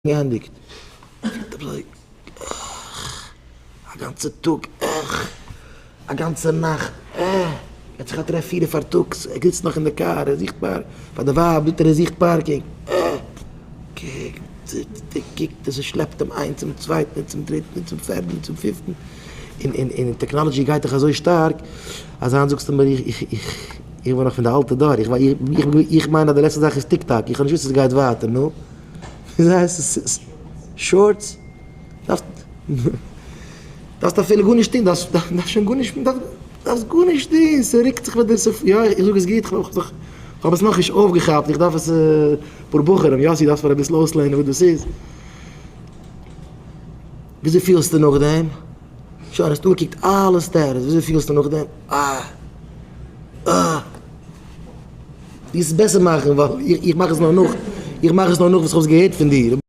געענדיגט. פילט אזוי אה, א גאנצע טאג אה, א גאנצע נאכט אה, געט זיך א טרעף פירע פארטאגס, ער זיצט נאך אין די קאר, ער זוכט פאר פאר די ווייב זאגט ער ער זוכט parking, אה, קוקט קוקט און ס'שלעפט אים איינס צום צווייטן און צום דריטן און צום פערטן און צום פיפטן, און און און technology גייט דאך אזוי שטארק, אז היינט זאגסטו מיר איך איך איך איך בין נאך פון די אלטע דור, איך איך מיין אז די לעצטע זאך איז TikTok, איך האב נישט געוואוסט אז ס'גייט ווייטער, נו. וויאזוי הייסט עס? Shorts? דארפסט דארפסט אפילו גארנישט טון, דארפסט דארפסט שוין גארנישט דארפסט גארנישט טון, ס'רוקט זיך מיט דיר, יא איך זאג עס גוט, כ'האב עס נאכנישט אויפגעכאפט, איך דארף עס אפאר בחורים, יאסי דארפסט מיר אביסל אויסלערנען וואס דאס איז. וויאזוי פילסטו נאכדעם? שוין האסט אנגעקוקט אלע status, וויאזוי פילסטו נאכדעם? אה! אה! דו וועסט עס בעסער מאכן ווייל איך מאך עס נאר נאך, איך מאך עס נאר נאך וואס איך האב עס געהערט פון דיר.